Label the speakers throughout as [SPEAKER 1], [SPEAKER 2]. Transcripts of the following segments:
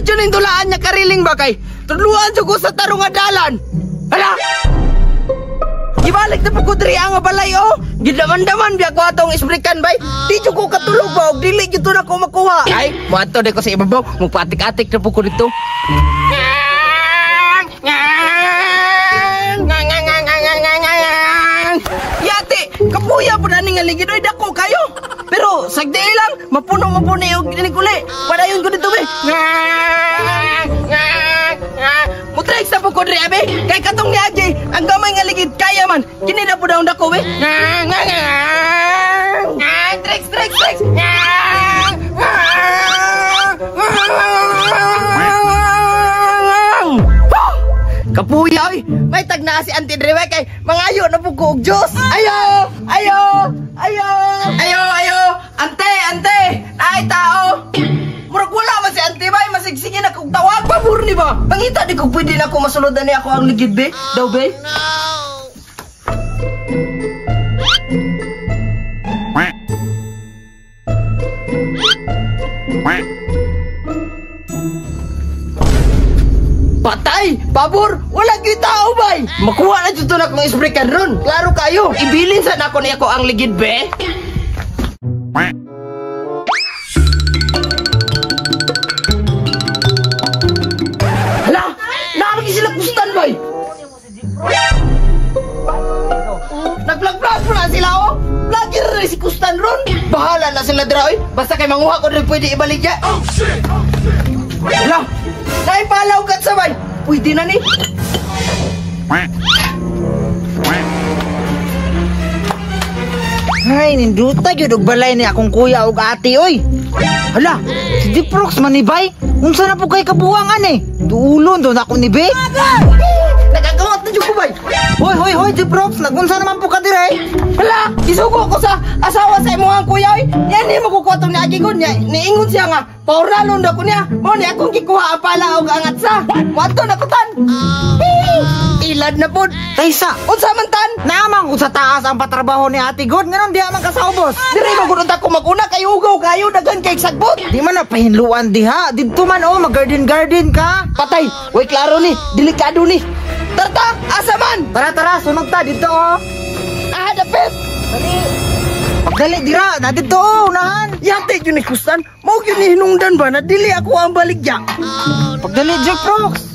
[SPEAKER 1] Nindot yun yung dulaan niya kariling ba kay? Tudluan jud ko sa tarong nga dalan. Hala! Gibalik na po ko diri ang balay oh. Gidaman-daman biya ko atong isbrikan bay. Di jud ko katulog ba og dili jud to na ko makuha. Ay, moadto di ko sa ibabaw, magpatik-atik na po ko dito. Yate, kapuya po na nga ligid oy dako kayo. Pero sagdi lang, mapuno-mapuno og uli. Padayon ko dito be. Mutrek sa po ko diri abe. Kay katong ni Ajay, ang gamay nga ligid kaya man. Kini na po daw dako be. Trek trek trek. Kapuya oy, may tag na si Auntie Drewe kay mangayo na po ko og Diyos. Ayo, ayo, ayo, ayo, ayo. Ante, ante, ay tao. Murag wala man si Auntie bay, masigsige na kog tawag. Pabor ni ba? Pangita di ko pwede na ako masulod ani ako ang ligid be. Daw be. Patay! Pabor! Wala gyud tao bay! Makuha na jud to na kung isbrikan ron. Klaro kayo. Ibilin sa nako ni ako ang ligid be. Hala! Naaragi sila kustan bay! Nagvlog-vlog po na sila oh! Vlogger na si kustan ron! Bahala na sila dira oy! Basta kay manguha ko rin pwede ibaligya! Hala! Naipalaw kat sabay! Pwede na ni!
[SPEAKER 2] Ay, ninduta gyud og balay ni akong kuya og ate oy. Hala, si Diprox man ni bay. Unsa na po kay kabuang ani? Duulon do nako ni be.
[SPEAKER 1] Nagagawat na jud ko bay.
[SPEAKER 2] Hoy hoy hoy Diprox, nagunsa naman po ka dire?
[SPEAKER 1] Hala, gisugo ko sa asawa sa imong kuya oy. Yan ni makukuha tong niagi ko niya. Niingon siya nga, pauralon daw ko niya. Mao ni akong gikuha ang pala og angat sa. Moadto na ko tan. Ilad na pod.
[SPEAKER 2] Taysa,
[SPEAKER 1] unsa man tan?
[SPEAKER 2] Naman ko sa taas ang patrabaho ni Ate God, nganon diha man ka sa ubos.
[SPEAKER 1] Dire man gud unta ko maguna kay ugaw kayo daghan kay sagbot.
[SPEAKER 2] Di man na pahinluan diha. Didto man oh, mag-garden garden ka.
[SPEAKER 1] Patay, way klaro ni, delikado ni. Tarta, asa man?
[SPEAKER 2] Tara tara, sunog ta didto oh.
[SPEAKER 1] Ah, dapit.
[SPEAKER 2] Dali. Pagdali dira, na didto oh, unahan.
[SPEAKER 1] Yate gyud ni kustan, mao gyud ni hinungdan ba na dili ako ang baligya.
[SPEAKER 2] Pagdali Jeprox.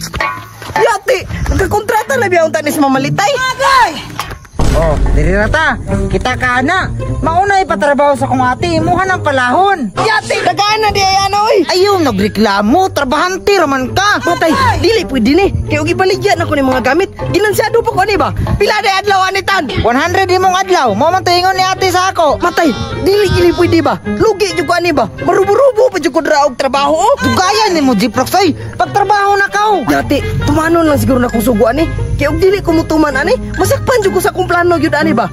[SPEAKER 1] Yate, nagkakontrata na biya unta ni sa mamalitay.
[SPEAKER 2] Agay! Oh, diri ra ta. Kita ka na. Mauna ipatrabaho sa kong ate, imuha ng palahon.
[SPEAKER 1] Yate, dagaan na di ay ano oy.
[SPEAKER 2] Ayaw nagreklamo, trabahante raman ka.
[SPEAKER 1] Matay, dili pwede ni. Kay og ibaligya na ko ni mga gamit. Ginansyado pa ko ani ba? Pila day adlaw ani tan?
[SPEAKER 2] 100 imong adlaw. Mao man tingon ni ate sa ako.
[SPEAKER 1] Matay, dili gini pwede ba? Lugi jud ko ani ba? Marubo-rubo pa jud ko dra og trabaho oh.
[SPEAKER 2] Dugayan nimo Jeprox oy. Pagtrabaho na kaw.
[SPEAKER 1] Yate, tumanon lang siguro na kong sugo ani. Kay og dili ko mutuman ani, masakpan jud ko sa akong plano gyud ani ba?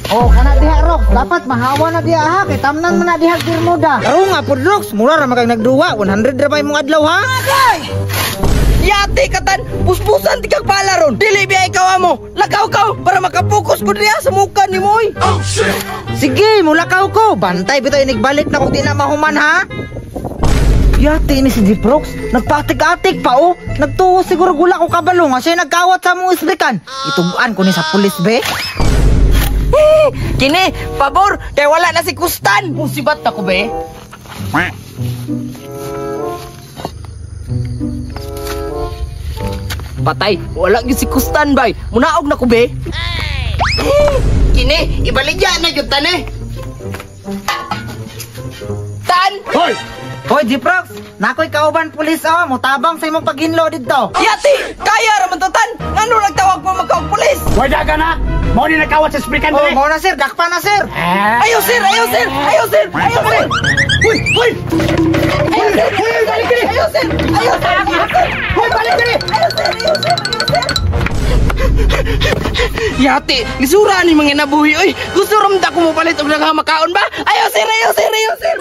[SPEAKER 2] Oh, kana diha Rox, dapat mahawa na diha ha kay tamnan man na diha Bermuda. Karon nga pud Rox, mura ra magkag nagduwa, 100 ra ba imong adlaw ha?
[SPEAKER 1] Agay! Yate katan, puspusan ti kag pala ron. Dili biya ikaw amo. Lakaw kaw para makapokus ko diha sa muka nimo oy.
[SPEAKER 2] Oh shit. Sige, mulakaw ko. Bantay bitaw inigbalik na kung di na mahuman ha. Yate ni si Diprox, nagpatik-atik pa oh. Nagtuo siguro gula ko kabalo nga siya nagkawat sa mong isbrikan. Ituguan ko ni sa pulis be.
[SPEAKER 1] Kini, pabor, kay wala na si Kustan. Musibat ako be. Patay, wala gyud si Kustan bay. Munaog na ko be. Kini, ibaligya na gyud tan eh. Tan!
[SPEAKER 2] Hoy! Hoy, Diprox, nakoy kauban pulis oh, mutabang sa imong paghinlo didto.
[SPEAKER 1] Yati, kaya ra man to tan. Ngano nagtawag mo magkaog pulis?
[SPEAKER 3] Hoy, daga na. Mao ni nagkawat sa sprikan
[SPEAKER 2] Oh,
[SPEAKER 3] dire.
[SPEAKER 2] mao na sir, dakpa na sir.
[SPEAKER 1] Ayo sir, ayo sir, ayo sir, ayo sir.
[SPEAKER 3] Hoy, hoy.
[SPEAKER 1] Ayo sir,
[SPEAKER 3] Hoy, balik diri.
[SPEAKER 1] ayo sir, ayo sir, ayo sir.
[SPEAKER 3] Hoy, balik diri.
[SPEAKER 1] Ayo sir, ayo sir, ayo sir. Yati, lisura ni mga nabuhi oy. Gusto ramda ko mo palit og daghang makaon ba? Ayo sir, ayo sir, ayo sir.